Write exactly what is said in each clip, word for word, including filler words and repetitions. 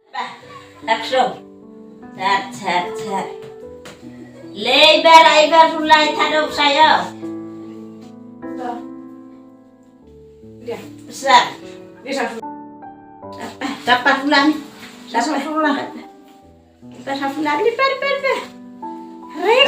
Ba, tak so. Chat, chat, chat. Lei bar, ai bar, sulai, thado, sayo. Dia. Besar. Dia satu. Apa? Dapat pulang. Dapat pulang. Dapat pulang. Dapat, dapat, dapat. Rek,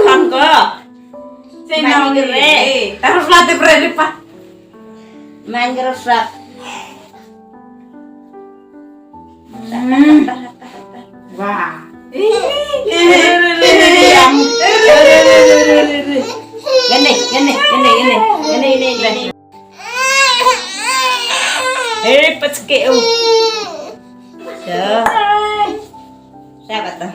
kan ko. Saya mau ni, eh, taruh pelatih berada, Pak. Main gerosrak. Hmm. Wah. Gini, gini, gini, gini. Gini, gini, gini, gini. Gini, gini, gini. Eh, pecekik, oh. Dah. Siapa tuh?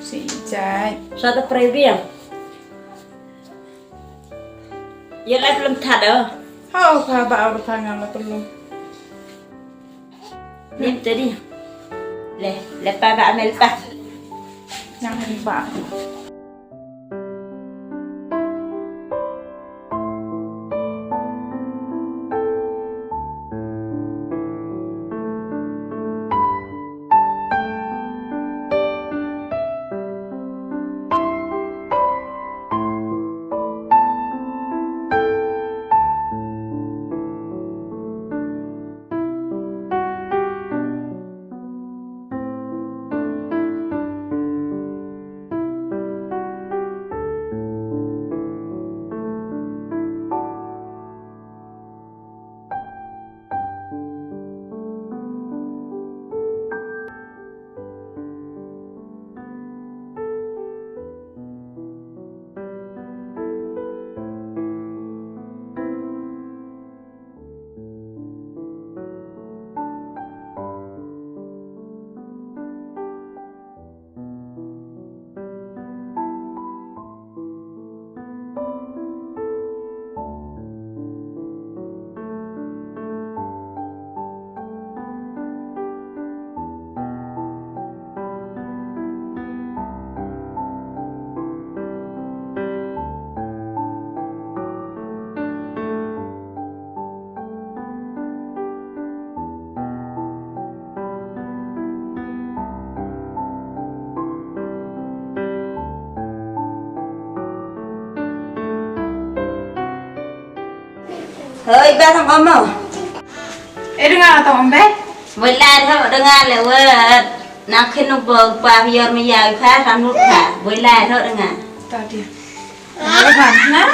Si Jai. Satu prebi yang. Ya lah, belum tada. Hau ka ba ar ta ngam la tulung. Nim tadi. Le, lepa ba amel pa. Yang ba. Hoi, ba tang omo. Eh, dengar tang ombe? Wala tho, dengar le wet. Nang khin no bo pa yor me ya pa ran lut pa. Wala tho, dengar. Tadi. Nah.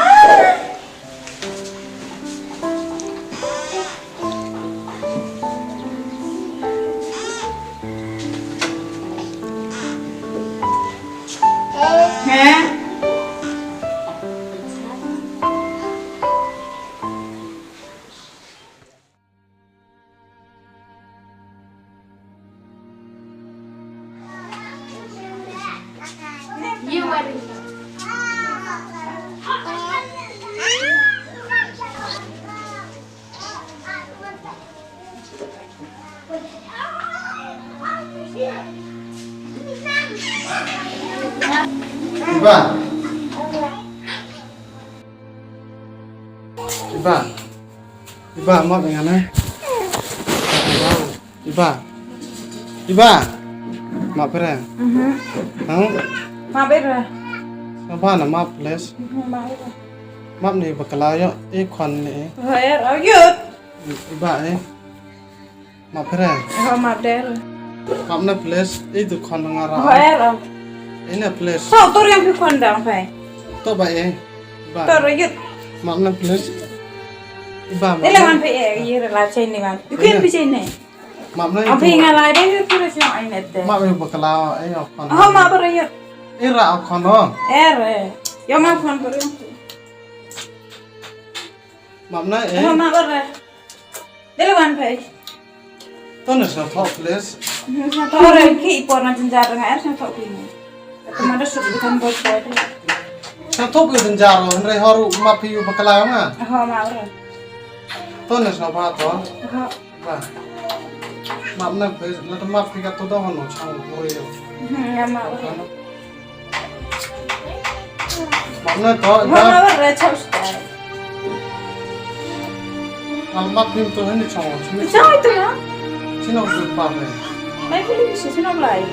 Iba. Iba. Iba, map ïa nga ne. Iba. Iba. Map phi re. Mhm. Hang? Map phi re. Nga ba na map, please. Mhm, map phi re. Map ne bakla ïoh, eh, khon ne, eh. Her, oh, ïoh. Iba, eh. Map phi re. Ho, map der. Map ne, please. Eh, tu khon nga ra. Her, oh. Eh, ne, please. Ho, tor yang phi khon dang phi. To ba, eh. Iba. Tor ïoh. Map ne, please. Iba, map ne. Ile wan phi, eh, ïa re la chain ni wan. Ïoh kin phi chain ne. Map ne. Am phi nga lai de, ïoh phi re chain ai ne te. Map ïoh bakla, eh, ïoh khon. Ho, map re ïoh. Eh, ra khon ho. Eh, re. Ïoh map khon phi re. Map na, eh. Ho, map re. Dele wan phi. To ne sngewthuh, please. Sngewthuh re ki por na jynjar nga er sngewthuh ki ne. Ka mada suk bitan bot bot. Sngewthuh ki jynjar ro, hynrei hor u map phi u bakla nga. Ho, map re. To ne sngewthuh to. Ho. Ba. Map na phi, la to map phi ka to do hono chang ko yo. Hmm, ya map re. Map na to, ba. Map na re chau stai. Ang mat nim tu hani chong. Chong itu ya? Sino tu pa me? Mai pili bisi sino lai.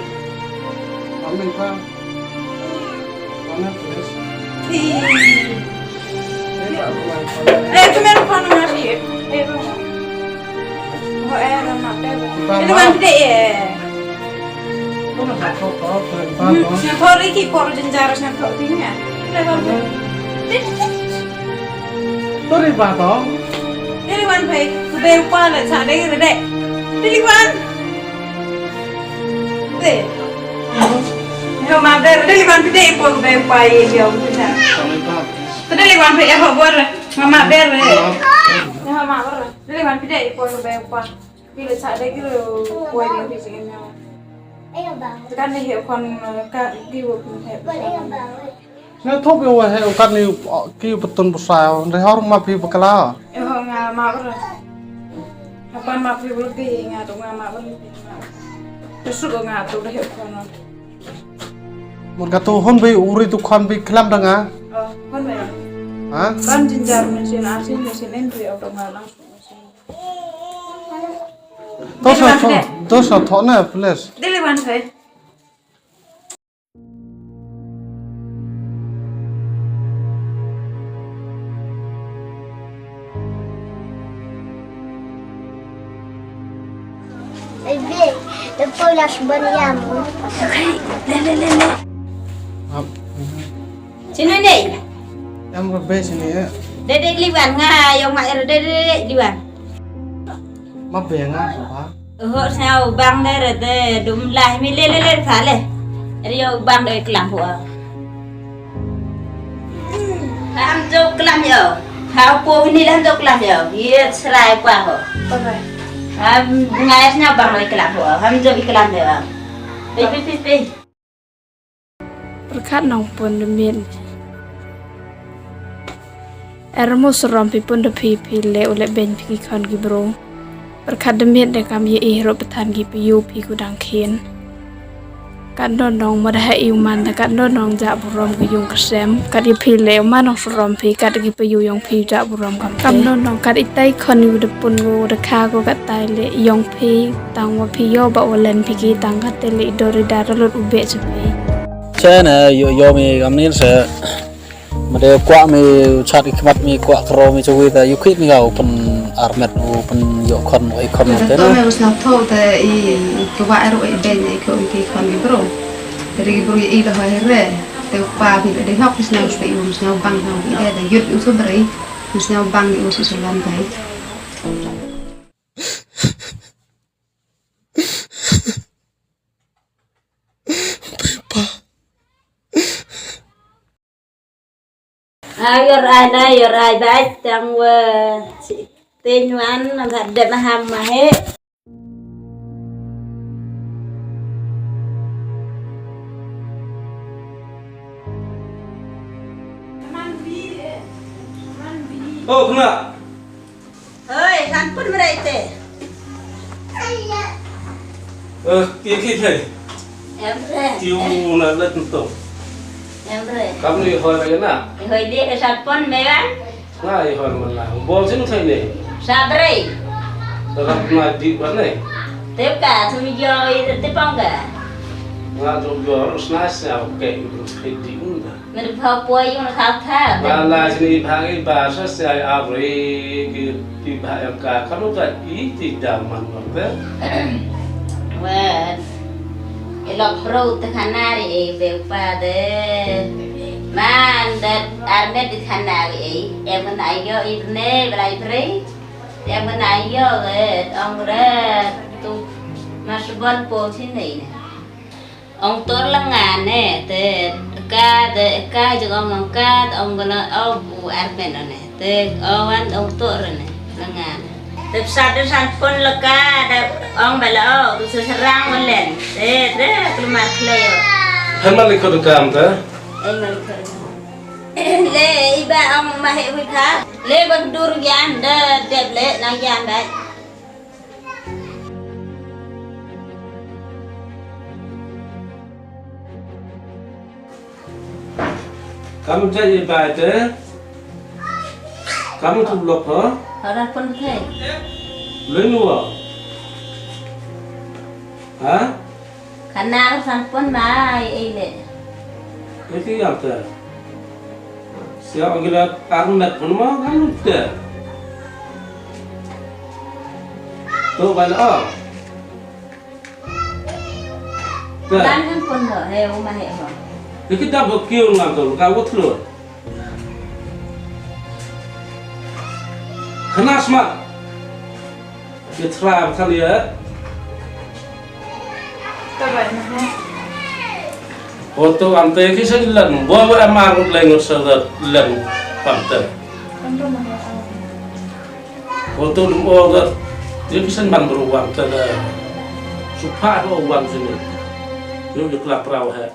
Amin pa. Mana please? Di. Eh, tu mero phone ngar di. Eh, tu. Oh, eh, nama tu? Ini mana dia? Sñiawthok ki por jynjar sñiawthok ki nga. Tori ba to. Dili wan phi, ku bei u pa la cha dei re dei. Dili wan. Dei. Yo ma dei, dili wan phi dei por ku bei u pa ye yo. Dili wan phi ya ho bor. Mama ber re. Ya mama ber. Dili wan phi dei por ku bei u pa. Phi la chah dei ki ruh poi dei phi jingim ïa. Te kan dei heh khon ka ki wa phi heh. Nga thop ïa wa heh u kat ni ki patun busa. Dei hor ma phi bakla. Eh ho nga ma ber. Hapan ma phi bul ki nga tu nga ma ber. Te su nga tu dei heh khon. Mon ka tu hon bi uri tu khon bi klam da nga. Oh, hon bi. Ha? Kan jynjar mun sin asin mun sin en tu ïa tu nga lang. Dos na tho, dos na tho na, please. Dili wan phi. Baby, the pool is Mariam. Okay, le, le, le, le. Ap. Sino ni? Em ba be sini ya. Dede liwan nga yong ma er dede liwan. Ma be nga ba. Ho sñiaw bang de re de dum lah mi le le le pha le. Er yo bang de klam ho. Ham jo klam yo. Ha po ni lah jo klam yo. Ye srai pa ho. Bye bye. Ham ngai sñiaw bang de klam ho. Ham jo klam yo. Pe pe pe pe. Pyrkhat nongpun dmiet. Ermo sarom phi pun da phi phi leh u leh beiñ phi ki khon ki bru. Pyrkhat dmiet da kam ïa i ruh pathan ki payu phi ku dang khin. Kat don nong ma da ha i u man da kat don nong ja burom ka yung ka sem. Kat ïa phi leh u man nong sarom phi kat ki payu yong phi ja burom kam. Kam don nong kat itai khon yu da pun gu da kha gu kat tai le yong phi tang wa phi yo ba wa len phi ki tang kat te le i dor i dar lut u be cha phi. Che ne yo yo mi kam nin se. Ma de kwah mi u chat i khmat mi kwah kro mi cha wi ta yu khit mi ga u pun armet u pun yo khon wa i khon te. To ne. Me u sna tho te i tu wa eru i ben i ko ki khon ki bro. Te ki bro i da ha re. Te pa mi de hok sna u sna u sna bang ha i de da yut u so bre. Sñiaw bang i u su salam kai. Pepa. Ayor ai na yor ai bai tang wa. Tenywan na de maham mahe. Oh, kena. Hoi, kan pun merai te. Eh, ki ki te. Emre. Tiu na let nto. Emre. Kam ni hoi lagi na. Hoi dia ke sapon mewan. Nga i hon man la bol sing thai ne. Sabre. Rap na di ba ne. Tep ka thum yo i tep ong ka. Nga tu yo sna sa ke i thai di unda. Mer pha po yung kha kha. Ba la sini ba i ba sa sa abre ki pi ba yang ka ka no ka i ti da man ba. Wen. Ilok bro te khana ri e be upa de. Man de armet di khana ri e. Em na yo i ne brai pre. Em na yo le ong re tu masbon po sini ne. Ong tor lengan ne te ka de ka jong ong ong ka ong gona ong u armet ne. Te o wan ong tor ne lengan. Te sa de san pon leka da ong bala o tu serang melen. Te de kelmar kleo. Hai malik ko kam ta? Hai malik ko. Le iba ong mahe wi kha. Le bak dur gian da dep le na gian ba. Kamu jadi baca, kamu tu blok ha? Ka Ranpon phi. Lei nu wa. Ha? Ka na Ranpon ma ai ei le. Ei ti yang te. Sia ong gila ang met pun ma kan te. Tu ba le o. Te. Kan Ranpon lo he u ma he ho. Te kita ba kiu ngam tu ka wut lo. Kena smat. Ki thra ba thang ïa. Ta bai na ha. Oto am te ki sen len. Bo bo am ar leng sa da len pam te. Kan tu ma ha. Oto dum o da. Ye ki sen ban bru wang te da. Supha do wang sini. Yo yo kla prau ha.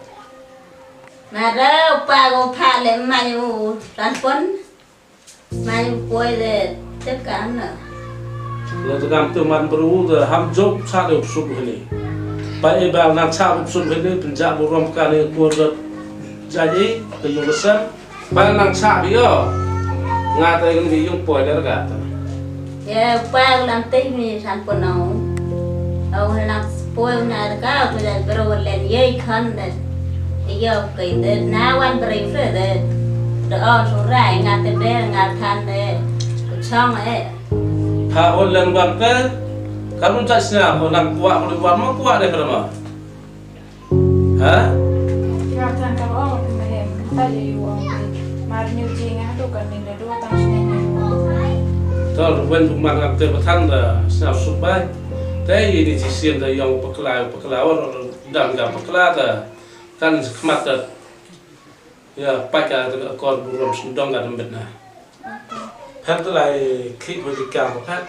Mara u pa ko pha le ma u Ranpon. Ma u poi le tep ka na. Le te kam tu man bru de ham jop sa de sup hini. Pa e bal na sa sup hini penja bu rom ka ne ko de jaji ke yung besar. Pa nang sa bi yo. Nga te ngi yung poi de ka ta. Ye pa u lam te mi Ranpon nau. Au nang poi na ka tu de bro len ye khan de. Yo ke de na wan bro fe de. De o su rai nga te ber nga than de. Ku chong e. Pha o len wan pe. Ka lun cha sna ko nang kwa ko wan ma kwa de bro ma. Ha? Nga than ka o ma he. Ta ye yu o. Mar nyu ji nga tu kan ni de du tang sne ni. Tol wen bu man ngam te ba than da sna su bai. Te yi ni ji sien da yong pakla pakla or dam dam pakla da. Kan khmat da. Ya, pait ka te ka kor bu rom sendong ka dembet na. Phet te lai khi bu di kam phet.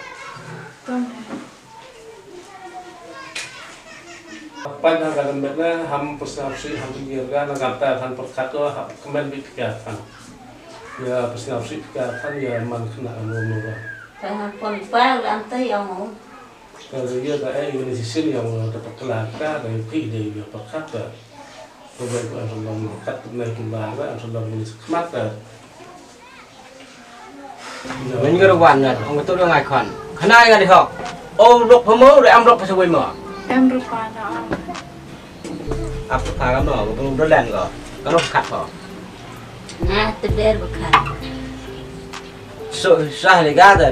Pait na ka dembet na ham pesna si ham di ka na ka ta than perkat ko ha kemen bi ka than. Ya pesna si ka than ya man kena anu anu. Ka pon pa lam te yong. Ka ïa da ai ngi shisien ïa da pakla ka da phi da ïa pakhat da. Ko bai ko an long kat na ki ba da an long ni khmat da. Ngan ngi wan na ong to ngai khan. Khana ngan di hok. O lok pha mo da am lok pha sa wei mo. Em rupa na. Ap pha ka mo ko da len ko. Ka lok khat ko. Nga te ber ba khat. So sah le ga da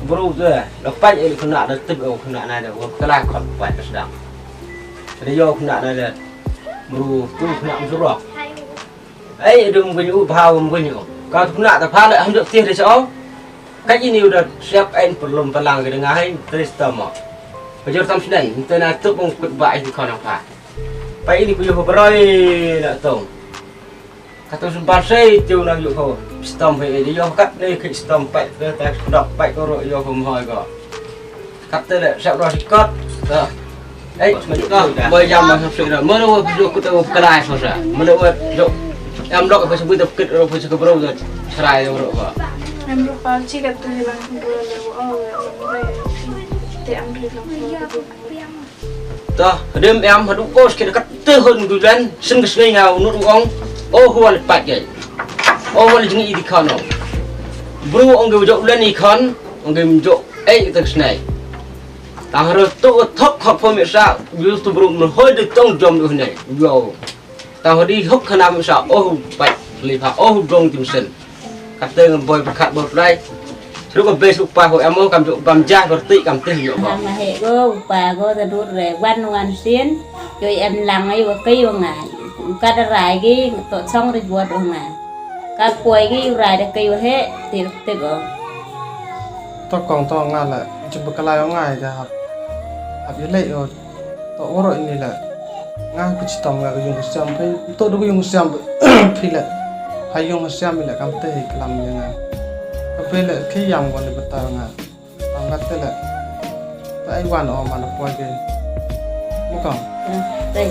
bru tu eh. Lok pait eh khuna da tip eh khuna na da ko kala khot pait sdang. Da yo khuna na da bru tu khuna msurok. Ai dum gun u bha um gun u. Ka khuna da pha le ham jok tih de so. Ka ini u da siap ai perlum palang ke dengar hai tris tama. Pajor tam sinai, minta na tu pun kut ba ai khana pha. Pa ini ku yo beroi na tong. Kata sempat sei tiu nang yuk ho. Stom he di yo kat ni ki stom pek ke tak dok pek ko ro yo ho mhoi ko. Kata le sak ro sikot. Ta. Ei, ka boy jam ma sap sei ro. Mana wa psu ku ta wa kalai so sa. Mana wa jo. Am dok pa sebut kit ro pa sekebro da. Serai ro ko. Em ro pa chi kat tu ni bang ro le wa o. Te am ri lo. Ta, hadem em hadu kos kira kat te hon dulan, sen ke sngai nga unut u ong, oh wal pat gai. Oh wal jing i di khan ong. Bru ong ge jok ulan i khan, ong ge jok ei te sngai. Ta haro to thok khok pho me sa, yus tu bru me hoi de tong jom du ne. Yo. Ta hodi hok khana me sa, oh pat, li pha, oh dong tim sen. Kata ngan boy berkat boy play. Seru ko bes upa ho emo kam juk bam jah berti kam teh yo ko. Nang he go upa go ta dur re wan wan sin. Yo em lang ai wa kai wa nga. Ka da rai gi to song ri buat wa nga. Ka poi gi rai da kai wa he ti ti go. To kong to nga la jumpa kalai wa nga ja hap. Hap yo lei yo. To oro ini la. Nga ku chitom nga ka yung siam phi. To du yung siam phi la. Ha yung siam la kam te klam ya nga. Ka phi la ki yam ko ni betar nga. Tam nga te la. Ta ai wan o man poi ke. Mu kam. Tei.